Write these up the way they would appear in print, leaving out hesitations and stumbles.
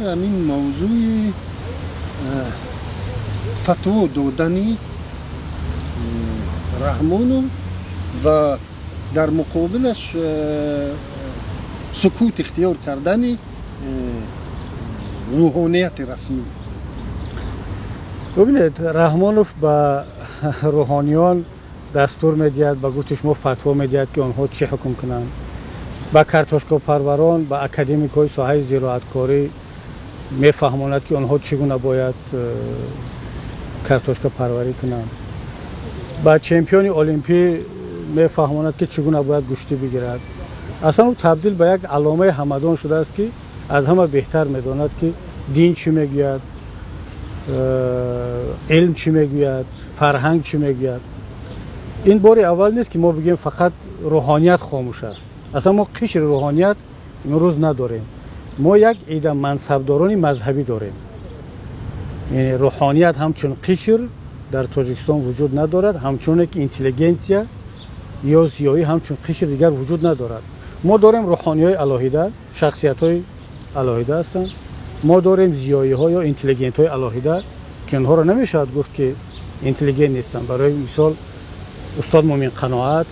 Ҳамин мавзӯи фатво додани Раҳмонов ва дар муқобилаш сукут ихтиёр кардани рӯҳонияти расмӣ. Бубинед, Раҳмонов ба рӯҳониён дастур медиҳад, ба гуфти шумо фатво медиҳад, ки онҳо чӣ ҳукм кунанд. Ба картошкапарварон, ба академикҳои соҳаи зироаткорӣ мефаҳмонад, ки онҳо чӣ гуна бояд картошкапарварӣ кунанд. Ба чемпиони олимпӣ мефаҳмонад, ки чӣ гуна бояд гӯштӣ бигирад. Аслан ӯ табдил ба як алломаи ҳамадон шудааст, ки аз ҳама беҳтар медонад, ки дин чӣ мегӯяд, илм чӣ мегӯяд, фарҳанг чӣ мегӯяд. Ин бори аввал нест, ки мо бигӯем фақат рӯҳоният хомӯш аст. Аслан мо қишри рӯҳоният имрӯз надорем. Мо як ида мансабдорони мазҳабӣ дорем. Яъне рӯҳоният ҳамчун қишр дар Тоҷикистон вуҷуд надорад, ҳамчуне ки интеллигенсия ё зиёӣ ҳамчун қишр дигар вуҷуд надорад. Мо дорем рӯҳониҳои алоҳида, шахсиятҳои алоҳида ҳастанд. Мо дорем зиёиҳо ё интеллигентҳои алоҳида, ки онҳоро намешавад гуфт, ки интеллигент нестанд. Барои мисол, устод Мумин Қаноат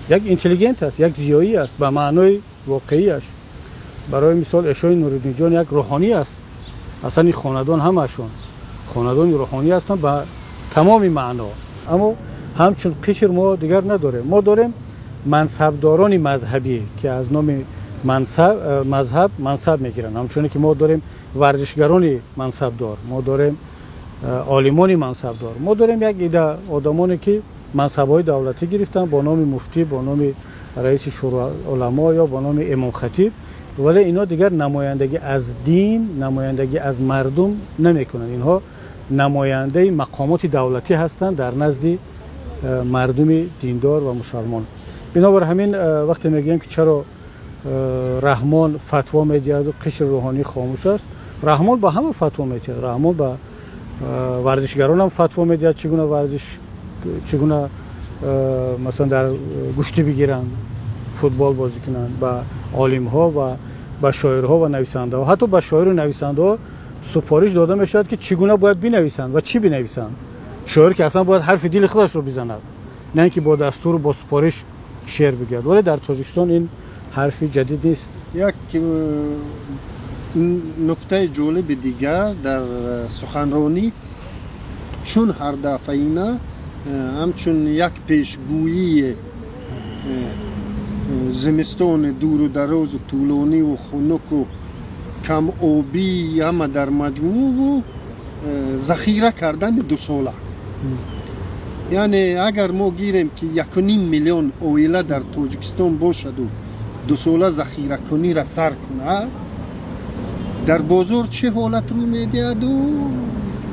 як интеллигент аст, як зиёӣ аст ба маънои воқеияш. Барои мисол, Эшои Нуриддинҷон як рӯҳонӣ аст. Аслан ин хонадон ҳамашон хонадони рӯҳонӣ ҳастанд ба тамоми маъно. Аммо ҳамчун қишр мо дигар надорем. Мо дорем мансабдорони мазҳабӣ, ки аз номи мазҳаб мансаб мегиранд. Ҳамчуне ки мо дорем варзишгарони мансабдор, мо дорем олимони мансабдор, мо дорем як ида одамоне, ки мансабҳои давлатӣ гирифтанд бо номи муфтӣ, бо номи раиси шӯрои уламо ё бо номи имомхатиб, вале инҳо дигар намояндагӣ аз дин, намояндагӣ аз мардум намекунанд. Инҳо намояндаи мақомоти давлатӣ ҳастанд дар назди мардуми диндор ва мусалмон. Бинобар ҳамин, вақте мегӯем, ки чаро Раҳмон фатво медиҳаду қишри рӯҳонӣ хомӯш аст, Раҳмон ба ҳама фатво медиҳад. Раҳмон ба варзишгаронам фатво медиҳад, чӣ гуна варзиш, чӣ гуна, масалан, дар гӯштӣ бигиранд, футбол бозӣ кунанд, ба олимҳо ва ба шоирҳо ва нависандаҳо. Ҳатто ба шоиру нависандаҳо супориш дода мешавад, ки чӣ гуна бояд бинависанд ва чӣ бинависанд. Шоир ки аслан бояд ҳарфи дили худашро бизанад, на ин ки бо дастуру бо супориш шеър бигӯяд. Вале дар Тоҷикистон ин ҳарфи ҷадид нест. Як нуктаи ҷолиби дигар дар суханронӣ, чун ҳар дафъа ина ҳамчун як пешгӯии зимистони дуру дарозу тӯлониву хунуку камобӣ, ҳама дар маҷмӯъу захира кардани дусола. Яъне агар мо гирем, ки 1,5 миллион оила дар Тоҷикистон бошаду дусола захиракуниро сар кунад, дар бозор чӣ ҳолат рӯ медиҳаду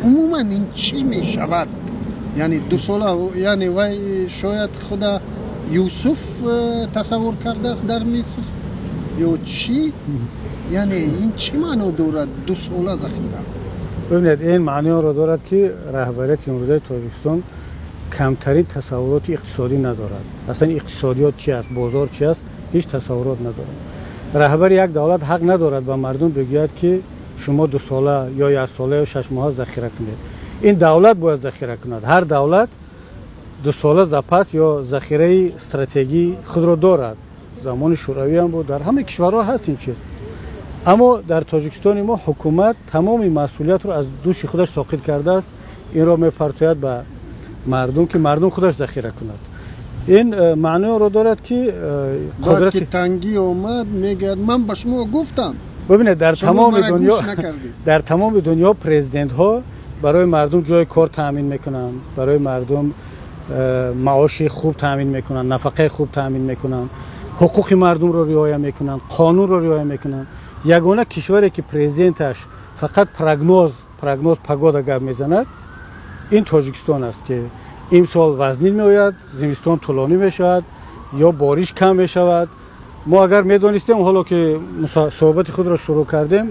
умуман ин чӣ мешавад? Яъне дусола, яъне вай шояд худа Юсуф тасаввур кардааст дар Миср ё чӣ? Яъне ин чӣ маъно дорад, дусола захира? Бибинед, ин маъниро дорад, ки раҳбарияти имрӯзаи Тоҷикистон камтарин тасаввуроти иқтисодӣ надорад. Аслан иқтисодиёт чи аст, бозор чи аст, ҳеҷ тасаввурот надорад. Раҳбари як давлат ҳақ надорад ба мардум бигӯяд, ки шумо дусола ё яксола ё 6 моҳа захира кунед. Ин давлат бояд захира кунад. Ҳар давлат дусола запас ё захираи стратегии худро дорад. Замони Шӯравӣ ҳам буд, дар ҳамаи кишварҳо ҳаст ин чиз. Аммо дар Тоҷикистони мо ҳукумат тамоми масъулиятро аз дӯши худаш соқит кардааст, инро мепартояд ба мардум, ки мардум худаш захира кунад. Ин маъноро дорад, ки қудрати тангӣ омад, мегӯяд: «Ман ба шумо гуфтам». Бибинед, дар тамоми дунё, дар тамоми дунё президентҳо барои мардум ҷои кор таъмин мекунанд, барои мардум маоши хуб таъмин мекунанд, нафақаи хуб таъмин мекунанд, ҳуқуқи мардумро риоя мекунанд, қонунро риоя мекунанд. Ягона кишваре, ки президенташ фақат прогноз погода гап мезанад, ин Тоҷикистон аст, ки имсол вазнин меояд, зимистон тӯлонӣ мешавад ё бориш кам мешавад. Мо агар медонистем, ҳоло ки суҳбати худро шурӯъ кардем,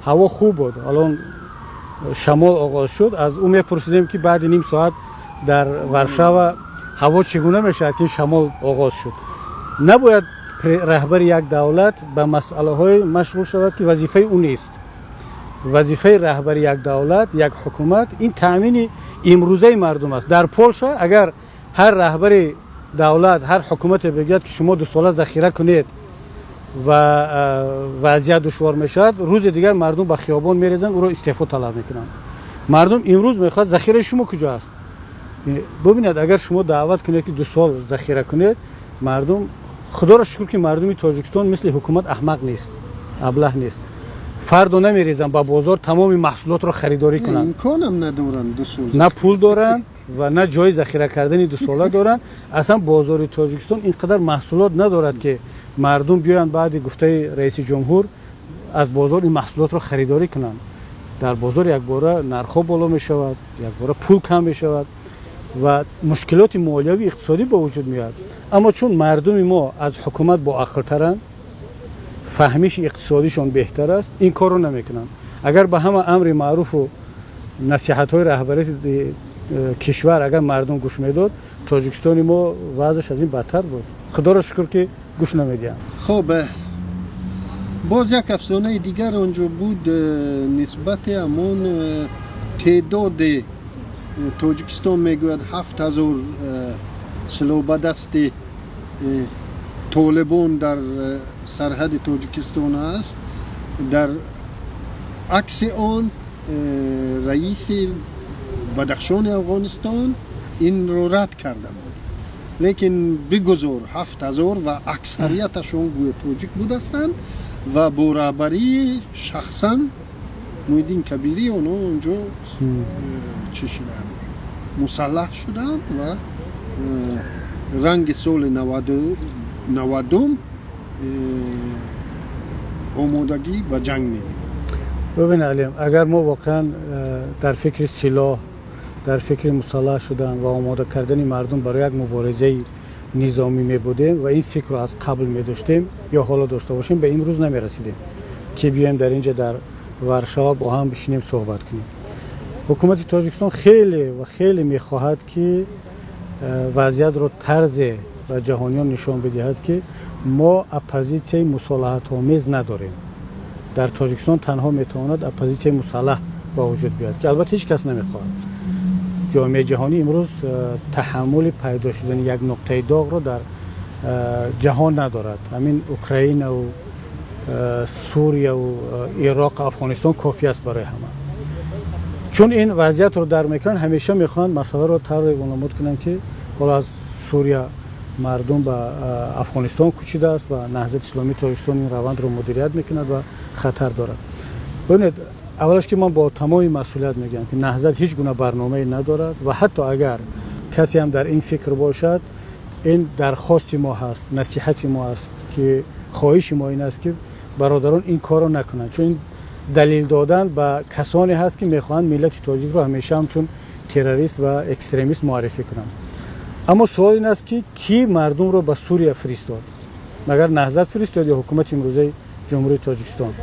ҳаво хуб буд, алон шамол оғоз шуд, аз ӯ мепурсидем, ки баъди ним соат дар Варшава ҳаво чӣ гуна мешавад, ки шамол оғоз шуд. Набояд раҳбари як давлат ба масъалаҳое машғул шавад, ки вазифаи ӯ нест. Вазифаи раҳбари як давлат, як ҳукумат ин таъмини имрӯзаи мардум аст. Дар Полша агар ҳар раҳбари давлат, ҳар ҳукумате бигӯяд, ки шумо 2 сола захира кунед ва вазъият душвор мешавад, рӯзи дигар мардум ба хиёбон мерезанд, ӯро истеъфо талаб мекунанд. Мардум имрӯз мехоҳад захираи шумо куҷо аст? Бубинед, агар шумо даъват кунед, ки 2 сол захира кунед, мардум, худоро шукр, ки мардуми Тоҷикистон мисли ҳукумат аҳмақ нест, аблаҳ нест. Фардо намерезанд ба бозор тамоми маҳсулотро харидорӣ кунанд. Имконам надоранд 2 сол. На пул доранд ва на ҷои захира кардани 2 сола доранд. Аслан бозори Тоҷикистон ин қадар маҳсулот надорад, ки мардум биёянд баъди гуфтаи раиси ҷумҳур аз бозор ин маҳсулотро харидорӣ кунанд. Дар бозор якбора нархҳо боло мешавад, якбора пул кам мешавад ва мушкилоти молиявӣ иқтисодӣ ба вуҷуд меояд. Аммо чун мардуми мо аз ҳукумат боақлтаранд, фаҳмиши иқтисодишон беҳтар аст, ин корро намекунанд. Агар ба ҳама амри маъруфу насиҳатҳои раҳбарии кишвар агар мардум гӯш медод, Тоҷикистони мо вазъаш аз ин бадтар буд. Худоро шукр, ки гӯш намедиҳанд. Хуб, боз як афсонаи дигар онҷо буд нисбати ҳамон теъдоди Тоҷикистон мегӯяд 7000 силоҳбадасти толибон дар сарҳади Тоҷикистон аст. Дар акси он раиси Бадахшони Афғонистон инро рад карда буд, лекин бигузор 7000 ва аксарияташон гӯё тоҷик будастанд ва бо раҳбарии шахсан Муҳиддин Кабирӣ онҳо онҷо чӣ шуданд, мусаллаҳ шуданд ва ранги соли 90 омодагӣ ба ҷанг мебинанд. Бубин, Алим, агар мо воқеан дар фикри силоҳ, дар фикри мусаллаҳ шудан ва омода кардани мардум барои як муборизаи низомӣ мебудем ва ин фикрро аз қабл медоштем ё ҳоло дошта бошем, ба имрӯз намерасидем, ки биёем дар инҷа дар Варшава бо ҳам бишинем суҳбат кунем. Ҳукумати Тоҷикистон хеле ва хеле мехоҳад, ки вазъиятро тарзе ба ҷаҳониён нишон бидиҳад, ки мо оппозитсияи мусолиҳатомез надорем. Дар Тоҷикистон танҳо метавонад оппозитсияи мусаллаҳ ба вуҷуд биёяд, ки албатта ҳеҷ кас намехоҳад. Ҷомеаи ҷаҳонӣ имрӯз таҳаммули пайдо шудани як нуқтаи доғро дар ҷаҳон надорад. Ҳамин Украинаву Сурияву Ироқ, Афғонистон кофӣ аст барои ҳама. Чун ин вазъиятро дар мекунанд, ҳамеша мехоҳанд масъаларо тавре вонамуд кунанд, ки ҳоло аз Сурия мардум ба Афғонистон кӯчидааст ва Наҳзати Исломии Тоҷикистон ин равандро мудирият мекунад ва хатар дорад. Бубинед, аввалаш ки ман бо тамоми масъулият мегӯям, ки Наҳзат ҳеҷ гуна барномае надорад ва ҳатто агар касе ҳам дар ин фикр бошад, ин дархости мо ҳаст, насиҳати мо аст, ки хоҳиши мо ин аст, ки бародарон ин корро накунанд, чун далел додан ба касоне ҳаст, ки мехоҳанд миллати тоҷикро ҳамеша ҳамчун террорист ва экстремист муаррифӣ кунанд. Аммо суол ин аст, ки кӣ мардумро ба Сурия фиристод? Магар Наҳзат фиристод ё ҳукумати имрӯзаи Ҷумҳурии Тоҷикистон?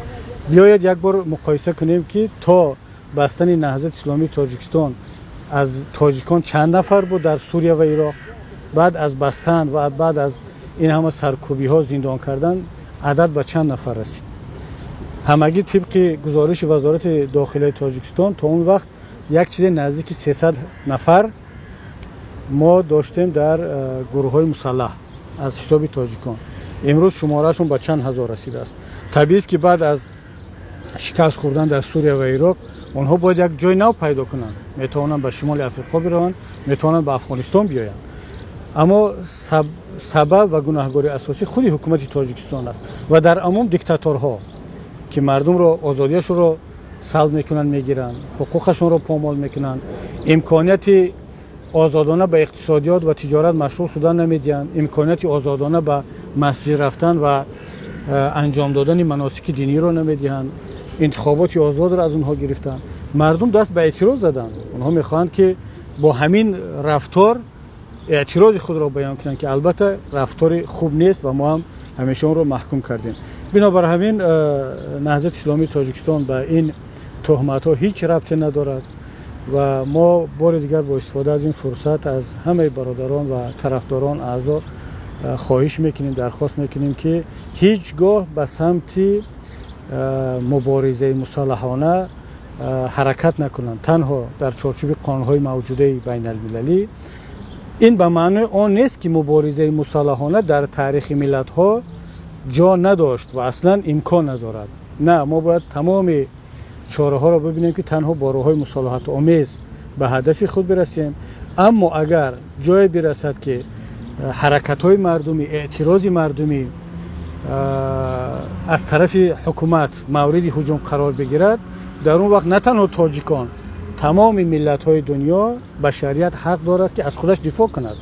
Биёед як бор муқоиса кунем, ки то бастани Наҳзати Исломии Тоҷикистон аз тоҷикон чанд нафар буд дар Сурия ва Ироқ, баъд аз бастан ва баъд аз ин ҳама саркӯбиҳо, зиндон кардан, адад ба чанд нафар расид. Ҳамагӣ тибқи гузориши Вазорати дохилияи Тоҷикистон то он вақт як чизе наздики 300 нафар мо доштем дар гурӯҳҳои мусаллаҳ аз ҳисоби тоҷикон. Имрӯз шумораашон ба чанд ҳазор расидааст. Табиист, ки баъд аз шикаст хӯрдан дар Сурия ва Ироқ онҳо бояд як ҷои нав пайдо кунанд. Метавонанд ба шимоли Африқо бираванд, метавонанд ба Афғонистон биёянд. Аммо сабаб ва гунаҳгори асосӣ худи ҳукумати Тоҷикистон аст ва дар умум диктаторҳо, ки мардумро озодиашонро салб мекунанд, мегиранд, ҳуқуқашонро помол мекунанд, имконияти озодона ба иқтисодиёт ва тиҷорат машғул шудан намедиҳанд, имконияти озодона ба масҷид рафтан ва анҷом додани маносики диниро намедиҳанд, интихоботи озодро аз онҳо гирифтанд. Мардум даст ба эътироз заданд. Онҳо мехоҳанд, ки бо ҳамин рафтор эътирози худро баён кунанд, ки албатта рафтори хуб нест ва мо ҳам ҳамеша онро маҳкум кардем. Бинобар ҳамин Наҳзати Исломии Тоҷикистон ба ин туҳматҳо ҳеҷ рабте надорад ва мо бори дигар бо истифода аз ин фурсат аз ҳамаи бародарон ва тарафдорон, аъзо хоҳиш мекунем, дархост мекунем, ки ҳеҷ гоҳ ба самти муборизаи мусаллаҳона ҳаракат накунанд, танҳо дар чорчӯби қонунҳои мавҷудаи байналмилалӣ. Ин ба маънои он нест, ки муборизаи мусаллаҳона дар таърихи миллатҳо ҷо надошт ва аслан имкон надорад. На, мо бояд тамоми чораҳоро бибинем, ки танҳо бо роҳҳои мусолиҳатомез ба ҳадафи худ бирасем. Аммо агар ҷое бирасад, ки ҳаракатҳои мардумӣ, эътирози мардумӣ аз тарафи ҳукумат мавриди ҳуҷум қарор бигирад, дар он вақт на танҳо тоҷикон, тамоми миллатҳои дунё, башарият ҳақ дорад, ки аз худаш дифоъ кунад.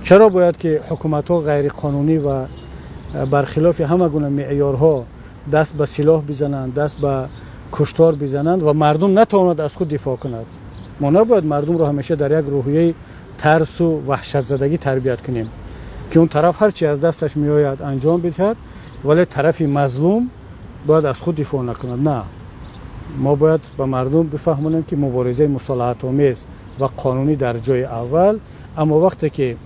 Чаро бояд ки ҳукуматҳо ғайриқонунӣ ва бархилофи ҳама гуна меъёрҳо даст ба силоҳ бизананд, даст ба куштор бизананд ва мардум натавонад аз худ дифоъ кунад? Мо набояд мардумро ҳамеша дар як рӯҳияи тарсу ваҳшатзадагӣ тарбият кунем, ки он тараф ҳар чи аз дасташ меояд анҷом бидиҳад, вале тарафи мазлум бояд аз худ дифоъ накунад. На, мо бояд ба мардум бифаҳмонем, ки муборизаи мусолиҳатомез ва қонунӣ дар ҷои аввал, аммо вақте ки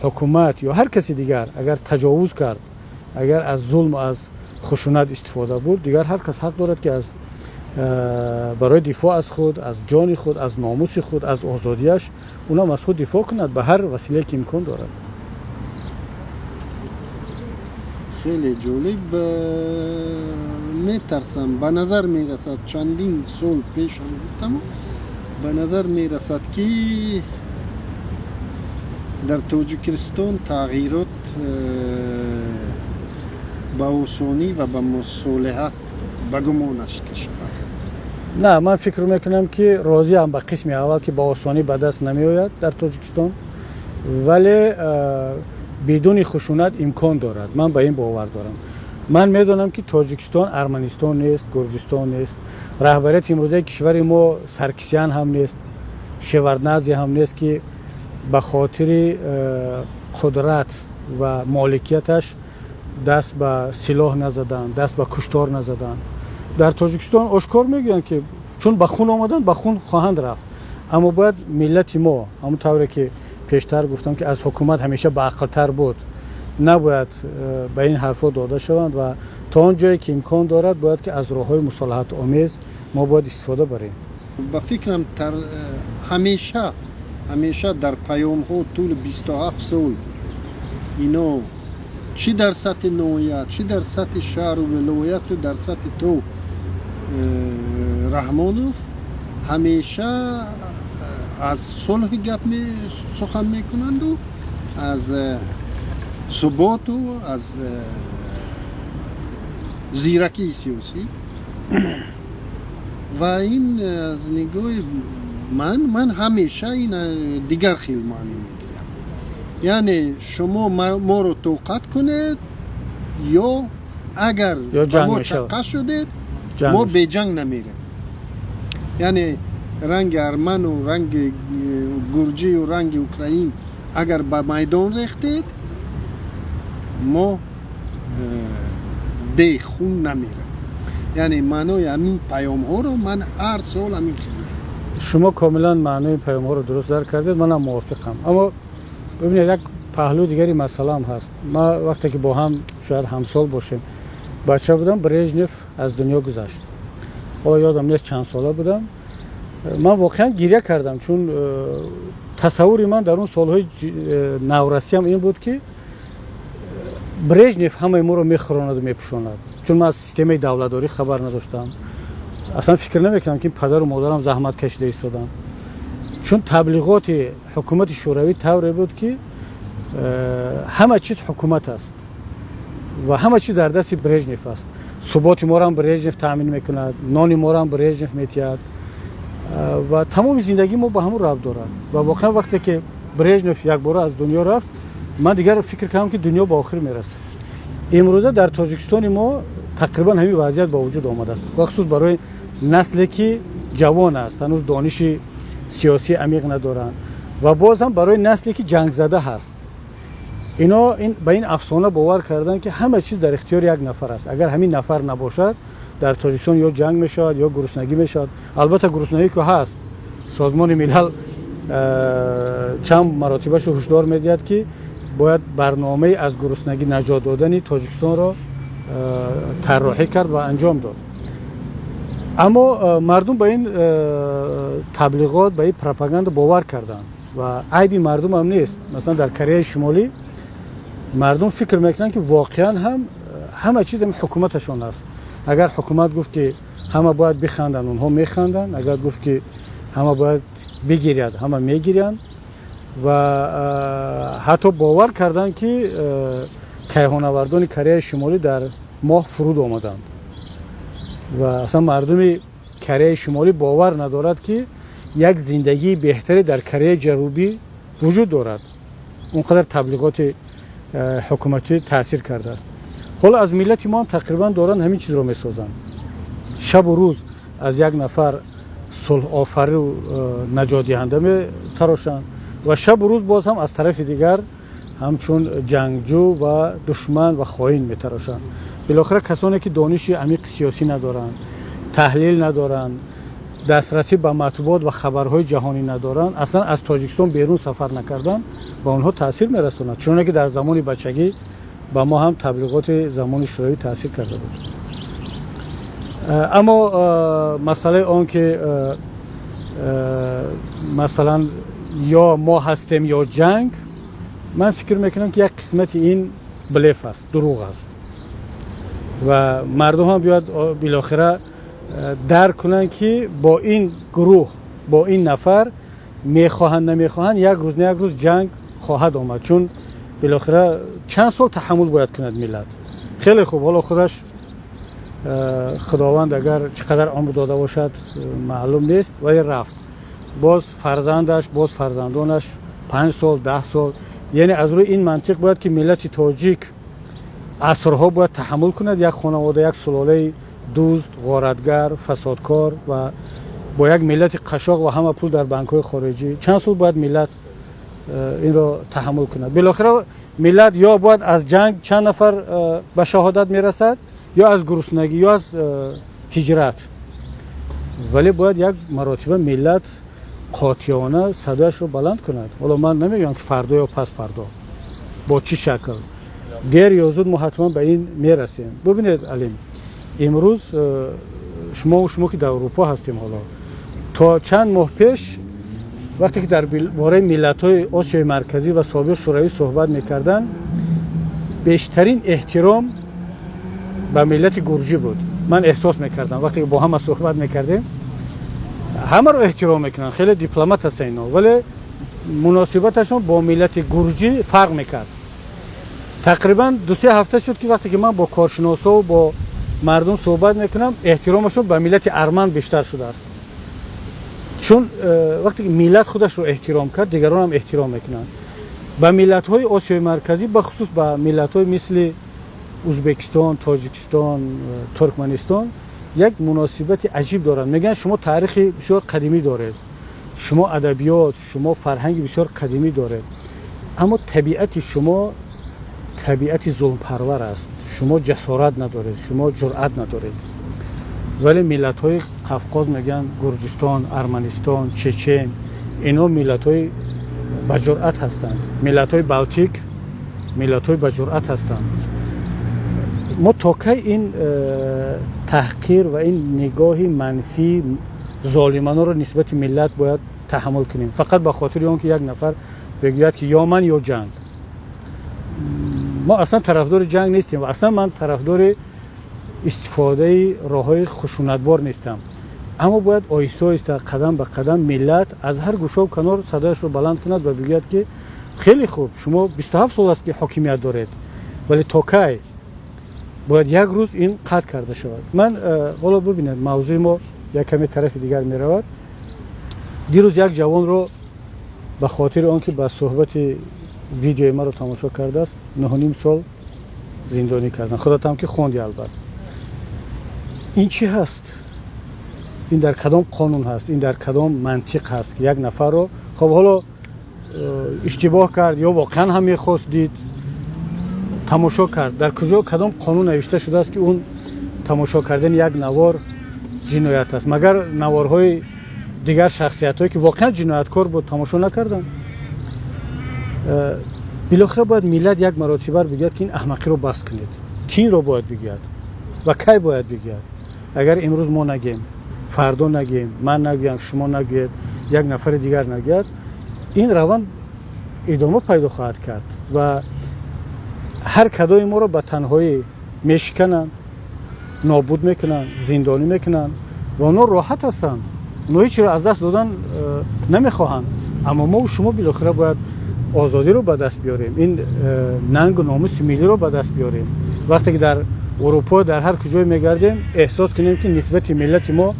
ҳукумат ё ҳар каси дигар агар таҷовуз кард, агар аз зулм, аз хушунат истифода бурд, дигар ҳар кас ҳақ дорад, ки аз барои дифоъ аз худ, аз ҷони худ, аз номуси худ, аз озодиаш унам аз худ дифоъ кунад ба ҳар василае ки имкон дорад. Хеле ҷолиб. Метарсам, ба назар мерасад, чандин сол пеш ҳам гуфтам, ба назар мерасад, ки дар Тоҷикистон тағйирот ба осонӣ ва ба мусолиҳат ба гумонаш кашад. На, ман фикр мекунам, ки розиам ба қисми аввал, ки ба осонӣ ба даст намеояд дар Тоҷикистон, вале бидуни хушунат имкон дорад. Ман ба ин бовар дорам. Ман медонам, ки Тоҷикистон Арманистон нест, Гурҷистон нест, раҳбарияти имрӯзаи кишвари мо Саркисян ҳам нест, Шевардназе ҳам нест, ки ба хотири қудрат ва моликияташ даст ба силоҳ назаданд, даст ба куштор назаданд. Дар Тоҷикистон ошкор мегӯянд, ки чун ба хун омаданд, ба хун хоҳанд рафт. Аммо бояд миллати мо, ҳамон тавре ки пештар гуфтам, ки аз ҳукумат ҳамеша баақлтар буд, набояд ба ин ҳарфҳо дода шаванд ва то он ҷое ки имкон дорад, бояд ки аз роҳҳои мусолиҳатомез мо бояд истифода барем. Ба фикрам, ҳамеша дар паёмҳо тӯли 27 сол ино чӣ дар сатҳи ноҳия, чӣ дар сатҳи шаҳру вилояту дар сатҳи то Раҳмонов ҳамеша аз сулҳи гап сухан мекунанду аз суботу аз зиракии сиёсӣ. Ва ин аз нигоҳи ман ҳамеша ин дигар хел маънӣ мегирам, яъне шумо моро тоқат кунед ё агар ба мо чаққа шудед, мо беҷанг намерем. Яъне ранги арману ранги гурҷию ранги украин агар ба майдон рехтед, мо бехун намерем. Яъне маънои ҳамин паёмҳоро ман ҳар сол ҳамин. Шумо комилан маънои паёмҳоро дуруст дарк кардед, манам мувофиқам. Аммо бибинед, як паҳлӯи дигари масъала ҳам ҳаст. Ма вақте ки бо ҳам шояд ҳамсол бошем, бача будам, Брежнев аз дунё гузашт. Ҳоло ёдам нест чанд сола будам. Ман воқеан гиря кардам, чун тасаввури ман дар он солҳои наврасиам ин буд, ки Брежнев ҳамаи моро мехӯронаду мепӯшонад, чун ман аз системаи давлатдорӣ хабар надоштам, аслан фикр намекардам, ки падару модарам заҳмат кашида истоданд, чун таблиғоти ҳукумати шӯравӣ тавре буд, ки ҳама чиз ҳукумат аст ва ҳама чиз дар дасти Брежнев аст, суботи моро Брежнев таъмин мекунад, нони моро Брежнев метиҳад ва тамоми зиндагии мо ба ҳамон рабт дорад. Ва воқеан вақте ки Брежнев якбора аз дунё рафт, ман дигар фикр кардам, ки дунё ба охир мерасад. Имрӯза дар Тоҷикистони мо тақрибан ҳамин вазъият ба вуҷуд омадааст, бахусус барои насле ки ҷавон аст, ҳанӯз дониши сиёсии амиқ надоранд, ва боз ҳам барои насле ки ҷангзада ҳаст. Ино ба ин афсона бовар карданд, ки ҳама чиз дар ихтиёри як нафар аст. Агар ҳамин нафар набошад, дар Тоҷикистон ё ҷанг мешавад, ё гуруснагӣ мешавад. Албатта, гуруснагӣ ки ҳаст, Созмони Милал чанд маротибашу ҳушдор медиҳад, ки бояд барномаи аз гуруснагӣ наҷот додани Тоҷикистонро тарроҳӣ кард ва анҷом дод. Аммо мардум ба ин таблиғот, ба ин пропаганда бовар карданд ва айби мардум ҳам нест. Масалан, дар Кореяи Шимолӣ мардум фикр мекунанд, ки воқеан ҳам ҳама чиз ҳукуматашон аст. Агар ҳукумат гуфт, ки ҳама бояд биханданд, онҳо механданд. Агар гуфт, ки ҳама бояд бигиряд, ҳама мегирянд. Ва ҳатто бовар карданд, ки кайҳонавардони Кореяи Шимолӣ дар моҳ фуруд омаданд. Ва аслан мардуми Кореяи Шимолӣ бовар надорад, ки як зиндагии беҳтаре дар Кореяи Ҷанубӣ вуҷуд дорад. Он қадар таблиғоти ҳукуматӣ таъсир кардааст. Ҳоло аз миллати мо ҳам тақрибан доранд ҳамин чизро месозанд. Шабу рӯз аз як нафар сулҳофару наҷотдиҳанда метарошанд ва шабу рӯз боз ҳам аз тарафи дигар ҳамчун ҷангҷӯ ва душман ва хоин метарошанд. Билохира касоне ки дониши амиқи сиёсӣ надоранд, таҳлил надоранд, дастрасӣ ба матбуот ва хабарҳои ҷаҳонӣ надоранд, аслан аз Тоҷикистон берун сафар накарданд, ба онҳо таъсир мерасонад, чуноне ки дар замони бачагӣ ба мо ҳам таблиғоти замони Шӯравӣ таъсир карда буд. Аммо масъалаи он ки масалан ё мо ҳастем ё ҷанг, ман фикр мекунам, ки як қисмати ин блеф аст, дурӯғ аст ва мардум ҳам бояд билохира дарк кунанд, ки бо ин гурӯҳ, бо ин нафар мехоҳанд, намехоҳанд, як рӯз на як рӯз ҷанг хоҳад омад, чун билохира чанд сол таҳаммул бояд кунад миллат. Хеле хуб, ҳоло худаш Худованд агар чӣ қадар умр дода бошад, маълум нест, вале рафт, боз фарзандаш, боз фарзандонаш, 5 сол, 10 сол. Яъне аз рӯи ин мантиқ бояд ки миллати тоҷик асрҳо бояд таҳаммул кунад як хонавода, як сулолаи дузд, ғоратгар, фасодкор ва бо як миллати қашоқ ва ҳама пул дар банкҳои хориҷӣ. Чанд сол бояд миллат инро таҳаммул кунад? Билохира миллат ё бояд аз ҷанг чанд нафар ба шаҳодат мерасад, ё аз гуруснагӣ, ё аз ҳиҷрат. Вале бояд як маротиба миллат қотеона садояшро баланд кунад. Ҳоло ман намегӯям, ки фардо ё пас фардо, бо чӣ шакл, дер ё зуд мо ҳатман ба ин мерасем. Бубинед, Алим, имрӯз шумо ки дар Аврупо ҳастем, ҳоло то чанд моҳ пеш, вақте ки дар бораи миллатҳои Осиёи Марказӣ ва собиқ Шӯравӣ суҳбат мекарданд, бештарин эҳтиром ба миллати гурҷӣ буд. Ман эҳсос мекардам, вақте ки бо ҳама суҳбат мекардем, ҳамаро эҳтиром мекунанд, хеле дипломат ҳастанд ино, вале муносибаташон бо миллати гурҷӣ фарқ мекард. Тақрибан 2-се ҳафта шуд, ки вақте ки ман бо коршиносову бо мардум суҳбат мекунам, эҳтиромашон ба миллати арман бештар шудааст. Чун вақте ки миллат худашро эҳтиром кард, дигаронам эҳтиром мекунанд. Ба миллатҳои Осиёи Марказӣ, бахусус ба миллатҳои мисли Узбекистон, Тоҷикистон, Туркманистон як муносибати аҷиб доранд. Мегӯянд, шумо таърихи бисёр қадимӣ доред, шумо адабиёт, шумо фарҳанги бисёр қадимӣ доред, аммо табиати шумо табиати зулмпарвар аст, шумо ҷасорат надоред, шумо ҷуръат надоред. Вале миллатҳои Қавқоз, мегӯянд, Гурҷистон, Арманистон, Чечен, инҳо миллатҳои баҷуръат ҳастанд. Миллатҳои Балтик миллатҳои баҷуръат ҳастанд. Мо то кай ин таҳқир ва ин нигоҳи манфии золимонаро нисбати миллат бояд таҳаммул кунем, фақат ба хотири он ки як нафар бигӯяд, ки ё ман, ё ҷанг? Мо аслан тарафдори ҷанг нестем ва аслан ман тарафдори истифодаи роҳҳои хушунатбор нестам, аммо бояд оҳиста оҳиста, қадам ба қадам миллат аз ҳар гӯшаву канор садояшро баланд кунад ва бигӯяд, ки хеле хуб, шумо 27 сол аст, ки ҳокимият доред, вале то кай? Бояд як рӯз ин қатъ карда шавад. Ман ҳоло, бибинед, мавзӯи мо як каме тарафи дигар меравад. Дирӯз як ҷавонро ба хотири он ки ба суҳбати видеои маро тамошо кардааст, 9,5 сол зиндонӣ карданд. Худатам ки хонди, албатта. Ин чӣ ҳаст? Ин дар кадом қонун ҳаст? Ин дар кадом мантиқ ҳаст, ки як нафарро, хоб, ҳоло иштибоҳ кард ё воқеан ҳам мехост, дид, тамошо кард, дар куҷо, кадом қонун навишта шудааст, ки он тамошо кардани як навор ҷиноят аст? Магар наворҳои дигар шахсиятҳое, ки воқеан ҷинояткор буд, тамошо накарданд? Билохира бояд миллат як маротиба бигӯяд, ки ин аҳмақиро бас кунед. Кӣ инро бояд бигӯяд ва кай бояд бигӯяд? Агар имрӯз мо нагем, фардо нагем, ман нагӯям, шумо нагӯед, як нафари дигар нагӯяд, ин раванд идома пайдо хоҳад кард ва ҳар кадоми моро ба танҳоӣ мешикананд, нобуд мекунанд, зиндонӣ мекунанд ва онҳо роҳат ҳастанд. Онҳо ҳеҷ чиро аз даст додан намехоҳанд. Аммо мо шумо билохира бояд озодиро ба даст биёрем, ин нангу номуси миллиро ба даст биёрем. Вақте ки дар Урупо, дар ҳар куҷое мегардем, эҳсос кунем, ки нисбати миллати мо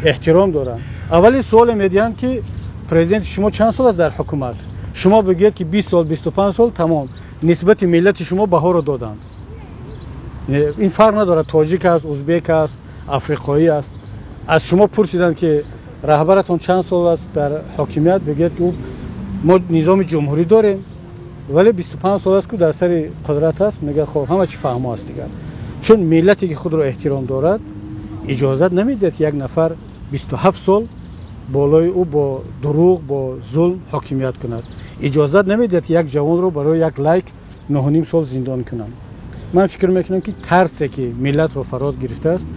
эҳтиром доранд. Аввалин суоле медиҳанд, ки президенти шумо чанд сол аст дар ҳукумат? Шумо бигӯед, ки 20 сол, 25 сол, тамом, нисбати миллати шумо баҳоро доданд. Ин фарқ надорад, тоҷик аст, узбек аст, африқоӣ аст. Аз шумо пурсиданд, ки раҳбаратон чанд сол аст дар ҳокимият, бигӯед, ки мо низоми ҷумҳурӣ дорем, вале 25 сол аст, ки дар сари қудрат аст. Мегӯяд, хоб, ҳама чи фаҳмо аст дигар. Чун миллате, ки худро эҳтиром дорад, иҷозат намедиҳад, ки як нафар 27 сол болои ӯ бо дурӯғ, бо зулм ҳокимият кунад. Иҷозат намедиҳад, ки як ҷавонро барои як лайк 9,5 сол зиндон кунанд. Ман фикр мекунам, ки тарсе, ки миллатро фаро гирифтааст,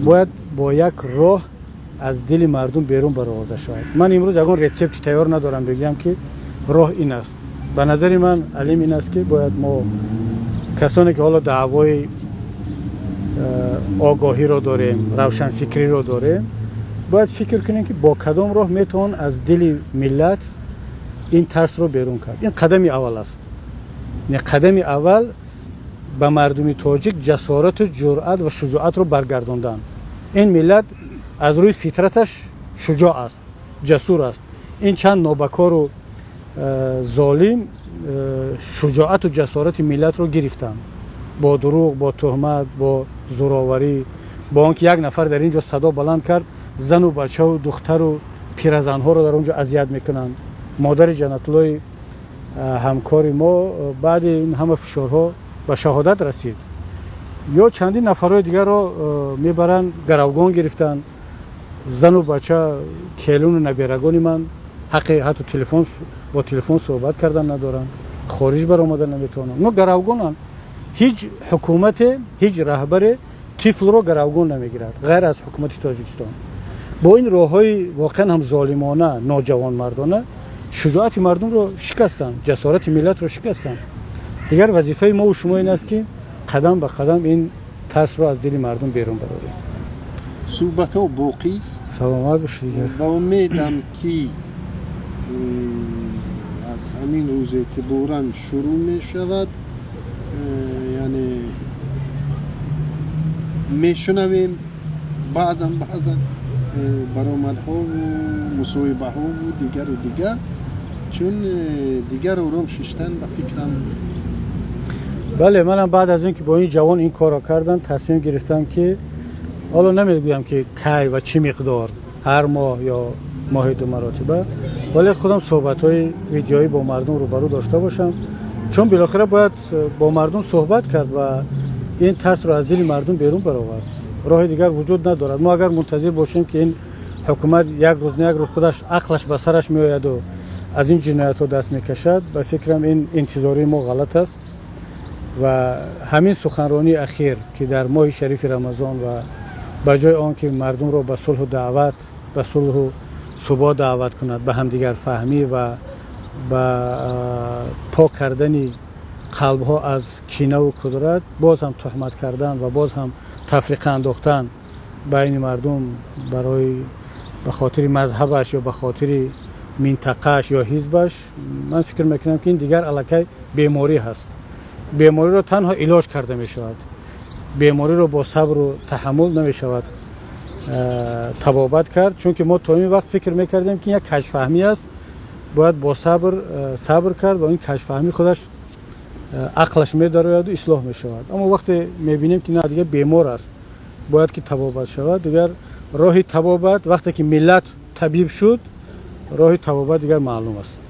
бояд бо як роҳ аз дили мардум берун бароварда шавад. Ман имрӯз ягон рецепти тайёр надорам, бигӯям, ки роҳ ин аст. Ба назари ман, Алим, ин аст, ки бояд мо, касоне ки ҳоло даъвои огоҳиро дорем, равшанфикриро дорем, бояд фикр кунем, ки бо кадом роҳ метавон аз дили миллат ин тарсро берун кард. Ин қадами аввал аст. Қадами аввал ба мардуми тоҷик ҷасорату ҷуръат ва шуҷоатро баргардондан. Ин миллат аз рӯи фитраташ шуҷоъ аст, ҷасур аст. Ин чанд нобакору золим шуҷоату ҷасорати миллатро гирифтанд бо дурӯғ, бо туҳмат, бо зӯроварӣ, бо он ки як нафар дар ин ҷо садо баланд кард, зану бачаву духтару пиразанҳоро дар он ҷо азият мекунанд. Модари Ҷанатуллои ҳамкори мо баъди ин ҳама фишорҳо ба шаҳодат расид. Ё чандин нафарҳои дигарро мебаранд, гаравгон гирифтанд, зану бача, келуну наберагони ман ҳаққи ҳатто телефон бо телефон суҳбат кардан надоранд, хориҷ баромада наметавонанд. Онҳо гаравгонанд. Ҳеҷ ҳукумате, ҳеҷ раҳбаре тифлро гаравгон намегирад, ғайр аз ҳукумати Тоҷикистон. Бо ин роҳҳои воқеан ҳам золимона, ноҷавонмардона шуҷоати мардумро шикастанд, ҷасорати миллатро шикастанд. Дигар вазифаи мову шумо ин аст, ки қадам ба қадам ин тарсро аз дили мардум берун барорем. Суҳбатҳо боқист. Саломат бошед дигар. Ба умедам, ки аз ҳамин рӯз эътиборан шурӯъ мешавад, яъне мешунавем баъзан баъзан баромадҳову мусоҳибаҳову дигару дигар, чун дигар ором шиштан, ба фикрам. Бале, манам баъд аз ин ки бо ин ҷавон ин корро кардан, тасмим гирифтам, ки ҳоло намегӯям, ки кай ва чӣ миқдор, ҳар моҳ ё моҳи ду маротиба, вале худам суҳбатҳои видеоӣ бо мардум рӯбарӯ дошта бошам, чун билохира бояд бо мардум суҳбат кард ва ин тарсро аз дили мардум берун баровард. Роҳи дигар вуҷуд надорад. Мо агар мунтазир бошем, ки ин ҳукумат як рӯз на як рӯз худаш ақлаш ба сараш меояду аз ин ҷиноятҳо даст мекашад, ба фикрам, ин интизории мо ғалат аст. Ва ҳамин суханронии ахир, ки дар моҳи шарифи Рамазон ва ба ҷои он ки мардумро ба сулҳу даъват, ба сулҳу субот даъват кунад, ба ҳамдигарфаҳмӣ ва ба пок кардани қалбҳо аз кинаву кудурат, боз ҳам туҳмат кардан ва боз ҳам тафриқа андохтан байни мардум барои ба хотири мазҳабаш ё ба хотири минтақааш ё ҳизбаш, ман фикр мекунам, ки ин дигар аллакай беморӣ ҳаст. Бемориро танҳо илоҷ карда мешавад, бемориро бо сабру таҳаммул намешавад табобат кард. Чунки мо то ин вақт фикр мекардем, ки як каҷфаҳмӣ аст, бояд бо сабр кард ва ин каҷфаҳмӣ худаш ақлаш медарояду ислоҳ мешавад. Аммо вақте мебинем, ки на, дигар бемор аст, бояд ки табобат шавад, дигар роҳи табобат, вақте ки миллат табиб шуд, роҳи табобат дигар маълум аст.